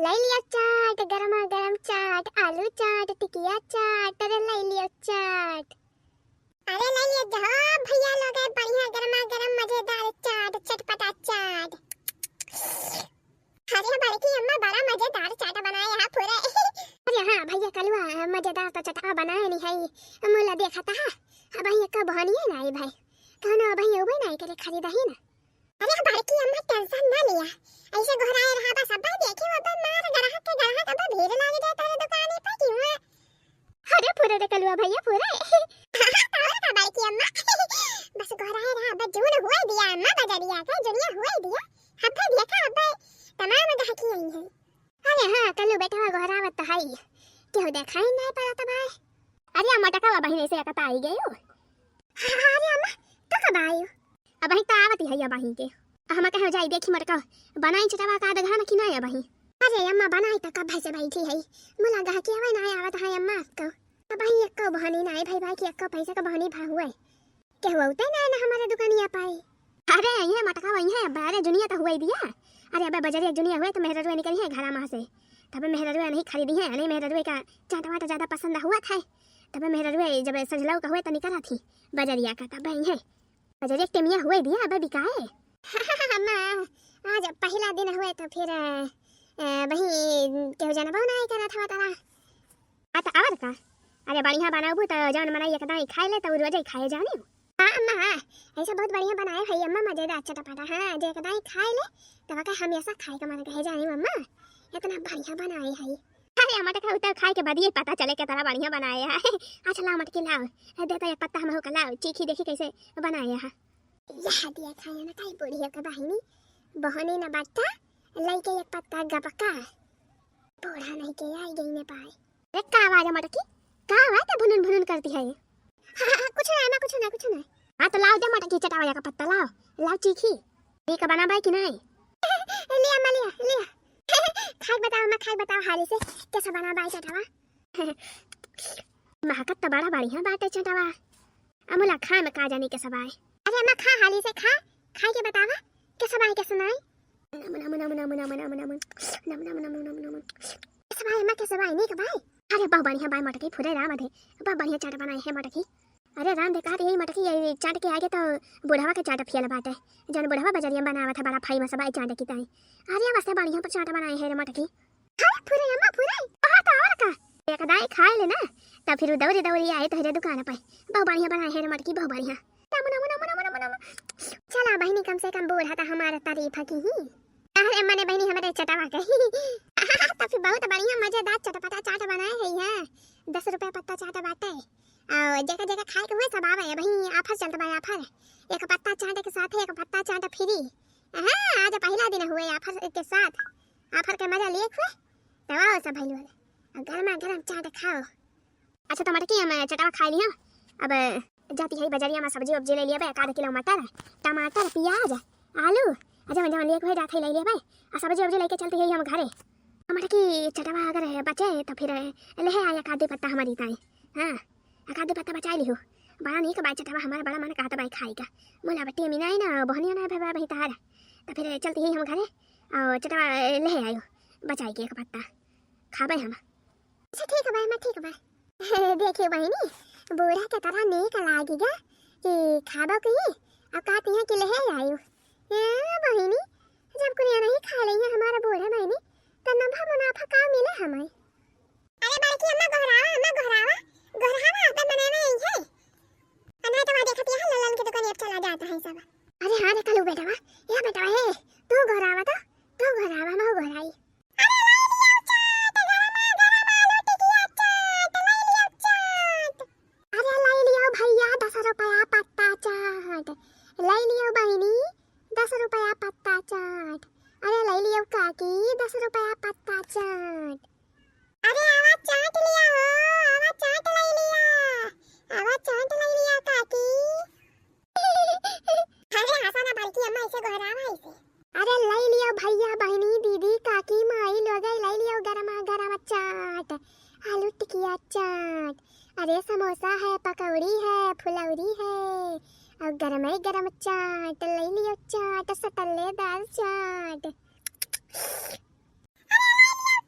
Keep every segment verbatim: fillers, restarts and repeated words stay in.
लइ लियो चाट, गरमा गरम चाट, आलू चाट, टिकिया चाट, अरे लइ लियो चाट। अरे लइ लियो जहो भइया लोग, बढ़िया गरमा गरम मजेदार चाट, चटपटा चाट। अरे बड़की अम्मा बड़ा मजेदार चाट बनाए हैं पूरे। अरे हाँ भइया कलुआ, मजेदार तो चटवा बनाए नहीं है, मुला देखा था। अबहीं एक्को बहनिए नाई भाई, कौनो अबहीं उबे नाई करे खरीदही ना। अरे बड़की अम्मा tension ना लिया, ऐसे गोहराए रहा बस, अब्बे देखी वो अब्बे मार ग्राहक के ग्राहक अब्बे भीड़ लाग जाए तारे दुकाने पे कि हुआ। अरे पूरे रे कलुआ भइया पूरे। और का बड़की अम्मा, बस गोहराए रहा अब्बे जून हुए दिया अम्मा बजरिया के जुनिया हुए दिया, अब्बे देखा अब्बे तमाम ग्राहकी आई है। अरे हाँ कल्लू बेटवा गोहरावत तो हई, केहू देखाई नाई पड़त बाय। अरे अम्मा टकवा बहिन ऐसे एकता आई गयो। अरे अम्मा, तो कब आयो? अबहीं तो आवत ही है अबहीं के। आ हम कहे जाई देखी मटका बनाई चटवा का आधा घाना कि नाई अबहीं। अरे अम्मा बनाई तो कब से बैठी है, मुला गह के अबे नाई आवत है अम्मा तो। अबहीं एक्को बहनी नाई भाई भाई की एक्को पैसा का बहनी भा हुए। केहू औते नाई ना हमारे दुकानिया पाए। अरे ये मटका वही है, अबे अरे जुनिया तो हुए दिया। अरे अबे बजरिया जुनिया हुए तो मेहररुए निकली है घरा महा से। तबे मेहररुए नहीं खरीदी है, नहीं मेहररुए का चाट वाट ज्यादा पसंद हुआ था। तबे मेहररुए जब सजलऊ का हुए तो निकला थी बजरिया का, तबे ये बजरिया के टेमिया हुए दिया, अबे बिकाए। अम्मा, आज पहिला दिन हुए तो फिर, अ, अ, वही केहू जनबो नाई करत हवा तारा। आ, त और का? अरे, बढ़िया बनाबू, त जौन मनई एक दाई खाए ले, त उ रोजे खाए जानी। हाँ, अम्मा, हाँ, ऐसे बहुत बढ़िया बनाए है, अम्मा, मजेदार चटपटा। हाँ, जे एक दाई खाए ले, त ओके हमेशा खाए के मन कहे जानी, अम्मा, इतना बढ़िया बनाए है। अरे, अम्मा, देखा, उ त खाए के बाद ये पता चले के तरह बढ़िया बनाए है। अच्छा, लाओ, मटकी लाओ, दे तो एक पत्ता हमहू का लाओ, चीखी देखी कैसे बनाए है। यह दिया खाए ना, काई बुढ़िया के बहिनी, बहनी ना बाटा, लइके एक पत्ता गबका। बूढ़ा नहीं के आई गई ने पाए। ए, का आवाज है मटकी? का आवाज है भुनुन भुनुन करती है? हाँ, हाँ, हाँ, कुछ ना, ना, कुछ ना, कुछ ना। हाँ, तो लाओ दे मटकी चटावा का पत्ता, लाओ, लाओ चीखी। ठीक बना बाई कि नहीं? लिया, अम्मा, लिया, लिया। खाए बताओ, अम्मा, खाए बताओ हाली से, कैसा बना बाई चटावा? महकत तो बड़ा बढ़िया बाटे चटावा। अमुला खा में का जाने कैसा बाई। अरे अम्मा, खा हाली से, खा, खाए के बतावा, कैसा बाई, कैसा नाई? नम, नम, नम। कैसा बाई अम्मा, कैसा बाई, नीक बाई? अरे, बहुत बढ़िया बाई मटकी, फुरे राम अधे, बहुत बढ़िया चाट बनाए है मटकी। अरे राम दे, कहत यही मटकी, ये चाट के आगे तो बुढ़वा के चाट फेल बाटे, जौन बुढ़वा बजरिया में बनावत है, बड़ा famous बाई चाट की ताई। अरे, बस बढ़िया पर चाट बनाए है रे मटकी। अरे, फुरे अम्मा, फुरे। हाँ, तो और का? एक दाई खाए ले ना, तब फिर दौरी दौरी आए तोहरे दुकान पे। बहुत बढ़िया बनाए है रे मटकी, बहुत बढ़िया। नम, नम, नम। चला बहिनी, कम से कम बूढ़ा तो हमारा तारीफ की ही। अरे मने बहिनी, हमारे चटावा कही। तो फिर बहुत बढ़िया मजेदार चटपटा चाट बनाए है यहाँ। दस रुपया पत्ता चाट बाटे। और जेका जेका खाए के हुए सब आवे, अबहीं offer चलत बा, offer। एक पत्ता चाट के साथ एक पत्ता चाट free। हाँ, आज पहिला दिन हुए offer के साथ। Offer के मजा लिए हुए। तो आओ सब भाई लोग, और गरमा गरम चाट खाओ। अच्छा, तो मटकी हम चटावा खाई लिया। अब जाती है बजरिया में सब्जी उब्जी ले लिया बे, एक आध किलो मटर, टमाटर, प्याज, आलू, आ जवन जवन लेके हुए जात है ले लिया बे। आ सब्जी उब्जी लेके चलती है हम घरे। आ मटकी चटावा अगर बचे तो फिर ले आया एक आध पत्ता हमारी ताई। हाँ, एक आध पत्ता बचाई लिहो। बड़ा नीक बाई चटावा, हमारा बड़ा मन कहत बाई खाई का। मुला बट्टी में नाई ना, बहनिया ना भवा बही तार। तो फिर चलती है हम घरे और चटावा ले आयो बचाई के एक पत्ता। खाबे हम। अच्छा ठीक बा, अम्मा ठीक बा। देखियो बहिनी, बूढ़ा के तरह नीक लागी गा कि खाबो कही, अब कहती हैं कि ले आयो। ए बहिनी, जब कुलिया नहीं खा लेंगे हमारा बूढ़ा बहिनी, तो नफा मुनाफा का मिले हमें? अरे बड़की अम्मा गोहरावा, अम्मा गोहरावा, गोहरावा आपन बनावे आई है। अना तो वहाँ देखती है ललन की दुकान अब चला जाता है सब। अरे हाँ रे कलू बेटवा, या बेटवा है, तू गोहरावा तो, तू गोहरावा, मैं गोहराई। अरे लाई लियो चाट, गरमा गरम आलू टिकिया चाट, लाई लियो चाट। अरे लाई लियो भैया दस रुपया पत्ता चाट, लाई लियो बहिनी दस रुपया पत्ता चाट, अरे लाई लियो काकी दस रुपया पत्ता चाट। अरे आवा चाट लिया हो, आवा चाट लाई लिया, आवा चाट लाई लिया काकी। अरे हंसा ना बड़की अम्मा, ऐसे गोहरावा ऐसे। अरे लाई लियो भैया, बहिनी, दीदी, काकी, माई लोग, लाई लियो गरमा गरम चाट, आलू टिकिया चाट, अरे समोसा है, पकौड़ी है, फुलौरी है, और गरमे गरम चाट, लाई लियो चाट, सटल्लेदार चाट। अरे लाई लियो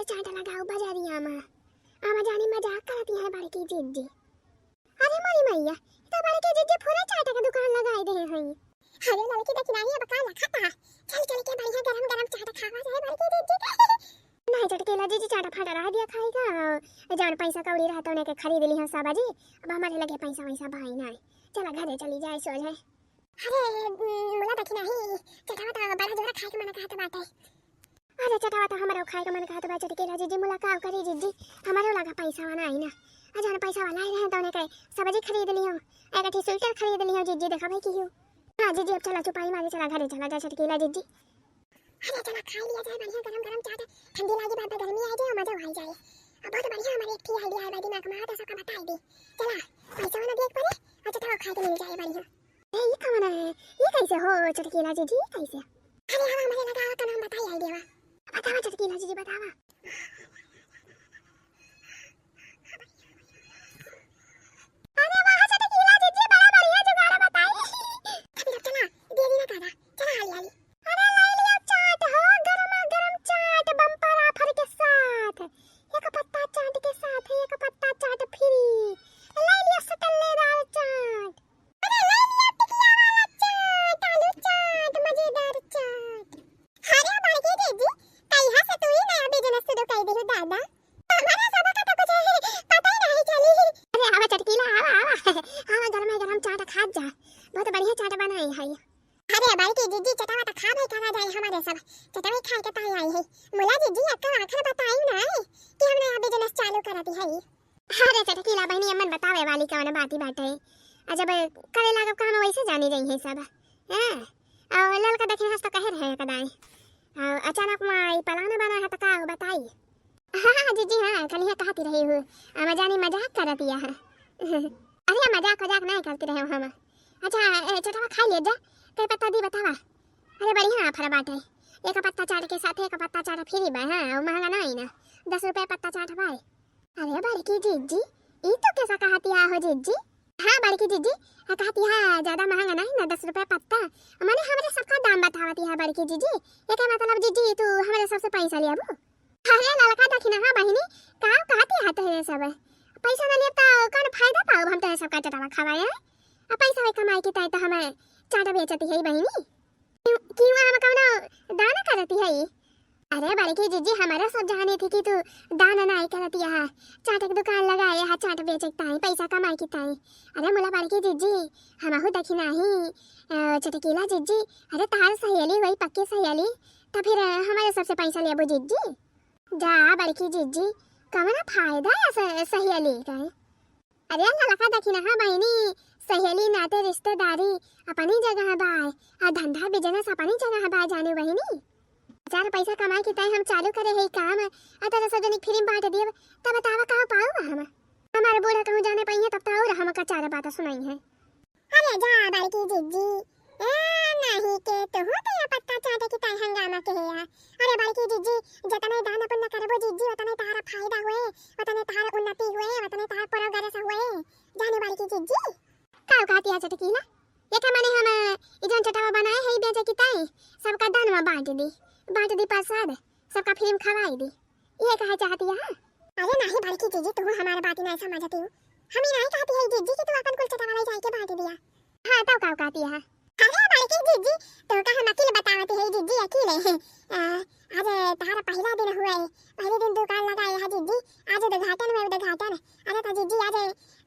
चाट लगाओ बजरिया मा। आवा जानी मजाक करती है बड़की जिज्जी। अरे मोरी मैया, ई तो बड़की जिज्जी पूरा चाट के दुकान लगाई दे हैं। अरे लड़की देखी नाही, अब का लखा था। चल चल के बढ़िया गरम गरम चाट खावा जाए बड़की जिज्जी के। नाही चटकीला जिज्जी, चाट फाटा रह दिया खाई का। जौन पैसा कौड़ी रहता उन्हें के खरीद ली हम सब जी। अब हमारे लगे पैसा वैसा भाई नाही। चला घरे चली जाए सो जाए। अरे, उम, मुला देखी नाही, चटवा तो बड़ा जोरा खाए के मन कहत बाटे। अरे चटवा तो हमरो खाए के मन कहत बा चटकीला जिज्जी, मुला का करी जिज्जी, हमरो लगा पैसा वाला आई ना। आ जौन पैसा वाला आई रहे तो उन्हें के सब्जी खरीद लियो, एक अठी स्वेटर खरीद लियो जिज्जी, देखा भाई की हो। हाँ जिज्जी, अब चला चुपाई मारे, चला घरे चला जा चटकीला जिज्जी। अरे चला खाई लिया जाए बढ़िया गरम गरम चाट, ठंडी लागी बात गर्मी आई जाए, मजा आई जाए। अब बहुत बढ़िया हमारे एक ठे idea है बा दिमाग मा, तो सबका बताई दी। चला पैसा वाला देख पड़े, अच्छा चटवा खाए के मिल जाए बढ़िया। ए, ई कवन है? ई कैसे हो चटकीला जिज्जी, ई कैसे? अरे हवा हमारे लगा आवत ना, हम बताई idea वा। बतावा चटकीला जिज्जी, बतावा। अरे वाह चटकीला जिज्जी, बड़ा बढ़िया जुगाड़ बताई। अभी चला, देरी ना करा, चला हाली हाली। अरे लाई लिया चाट हो, गरमा गरम चाट bumper offer के साथ। एक पत्ता चाट के साथ एक पत्ता चाट free। लाई लिया सटल्लेदार चाट। अरे लाई लिया टिकिया वाला चाट, आलू चाट, मजेदार चाट। अरे बड़की जिज्जी, कहिया से तू ही नया business शुरू कर दिहु दादा? हमारे सब का तो कुछ पता ही नहीं चली। अरे आवा चटकीला, आवा, आवा। आवा, गरमा गरम चाट खात जा। बहुत बढ़िया चाट बनाई है। अरे बड़की जिज्जी, चटवा तो खा भाई करा जाए हमारे सब। चटवा खाए के ताई आई है। मुला जिज्जी, अक्का आखिर बताई ना कि हम नया business चालू करत है। अरे चटकीला बहिनी, अमन बतावे वाली कवन बाती बाटे। आ जब करे लागब काम वैसे जानी जाई है सब। हाँ, और ललका देखे हंस तो कहे रहे कदाई। और अचानक मा ई plan बना है तो का हो बताई? हाँ, हाँ, जिज्जी, हाँ, कल यहाँ कहती रही हूँ। आ, मजानी मजाक करती है। अरे, मजाक वजाक नहीं करती रहे हम। अच्छा, ए, चटवा खा लिया जा। कई पत्ता दी बतावा? अरे, बढ़िया offer बाटे। एक पत्ता चाट के साथ एक पत्ता चाट free बा, हाँ, और महंगा नहीं ना। दस रुपये पत्ता चाट बा। अरे, बड़की जिज्जी, ई तो कैसा कहती है हो जिज्जी? हाँ, बड़की जिज्जी, आ, कहती है, ज्यादा महंगा नहीं ना, दस रुपये पत्ता। माने, हमरे सबका दाम बतावती है बड़की जिज्जी। एके मतलब जिज्जी, तू हमरे सबसे पैसा लियाबू? अरे ललका दखिनहा बहिनी, का कहती है तोहरे सब? पैसा ना लेब त कौन फायदा पाउब हम तोहरे सबका चटवा खवाए हैं? आ पैसा वे कमाए की ताई त हमें चाट बेचती है बहिनी। क्यों, क्यों हम कौनो दान करती है? अरे बड़की जिज्जी, हमारा सब जाने थी कि तू दान नाई करती है, चाट के दुकान लगाए है, चाट बेचे की ताई, पैसा कमाए की ताई। अरे मुला बड़की जिज्जी, हमहू दखिनही, अ, चटकीला जिज्जी, अरे तार सहेली हुई, पक्की सहेली, त फिर, अ, हमारे सबसे पैसा लेबू जिज्जी? जा बड़की जिज्जी, कवना फायदा है स-, सहेली का? अरे ललका दखिनहा बहिनी, सहेली नाते रिश्तेदारी अपनी जगह बाय, आ धंधा business अपनी जगह बाय जाने बहिनी। चार पैसा कमाए की ताई हम चालू करे है काम, आ तोरा सब जनी free में बांट दियब, तब बतावा का पाउब हम? हमारे बूढ़ा कहूँ जाने पाइए तब तो और हमका चार बात सुनाई है। अरे जा बड़की जिज्जी, ए, नाही के तुहू तो ये पत्ता चाटे की ताई हंगामा के है। अरे बड़की जिज्जी, जतने दान पुण्य करबो जिज्जी, उतने तहारा फायदा हुए, उतने तहारा उन्नति हुए, उतने तहारा progress हुए। जाने बड़की जिज्जी। का कहती है चटकीला? ये का माने हम, ई जौन चटवा बनाए है, ई बेचे की ताई, सबका दान में बांट दी, बांट दी प्रसाद, सबका free में खवाई दी। ये कहे चाहती है? अरे नाही बड़की जिज्जी, तू हमारे बात नहीं समझती हो। हम ही नहीं कहती है जिज्जी कि तू अपन कुल चटवा ले जाए के बांट दिया। हाँ, तब का कहती है? अरे बड़की जिज्जी, तो का हम अकील बतावती है जिज्जी, अकील है। आ, आज तहारा पहला दिन हुआ है, पहले दिन दुकान लगाए है जिज्जी, आज उद्घाटन में उद्घाटन। अरे तो जिज्जी आज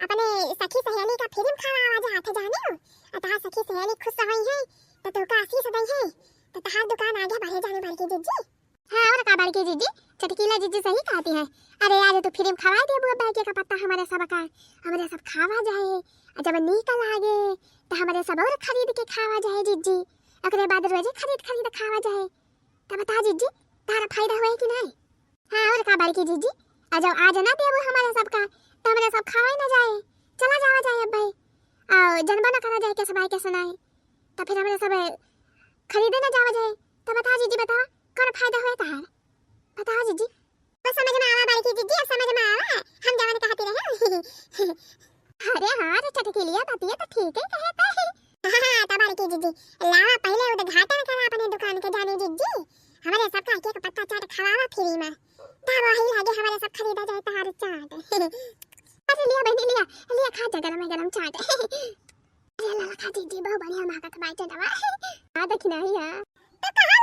अपने सखी सहेली का free में खवावा जात है जाने हो। आ तहार सखी सहेली खुश हुई है, तो तोका आशीष दई है, तो तहार दुकान आगे बढ़े जाने बड़की जिज्जी। हाँ, और का बड़की जिज्जी, चटकीला जिज्जी सही कहती है। अरे आज तो free में खवाए देबू अब के का पत्ता हमारे सब का, हमारे सब खावा जाए, आ जब नीक लागे तो हमारे सब और खरीद के खावा जाए जिज्जी, ओकरे बाद रोजे खरीद खरीद खावा जाए। तब बता जिज्जी, तारा फायदा हुए कि नहीं? हाँ, और का बड़की जिज्जी, आ जब आज ना देबू हमारे सब का, तो हमारे सब खावा ही ना जाए, चला जावा जाए अब भाई, आ जनबा ना करा जाए कैसे भाई कैसे नहीं, तो फिर हमारे सब खरीदे ना जावा जाए। तो बता जिज्जी, बता, कौन फायदा हुए तहार? बता जिज्जी। तो समझ में आवा बड़की जिज्जी, अब समझ में आवा, हम जवन कहती रहे। अरे हाँ रे चटकीलिया, बतिया तो ठीक है कहता है। हाँ, हाँ, तो बड़की जिज्जी, लावा पहले उद्घाटन करा अपने दुकान के जाने जिज्जी, हमारे सबका एक एक पत्ता चाट खवावा free में। वही लागे हमारे सब खरीदा जाए तहार चाट। अरे लिया बहनी लिया, लिया खा जा गरम गरम चाट। अरे लाला खा जी जी, बहुत बढ़िया महकत बाटे दवा। आ देखी नहीं है। तो कहाँ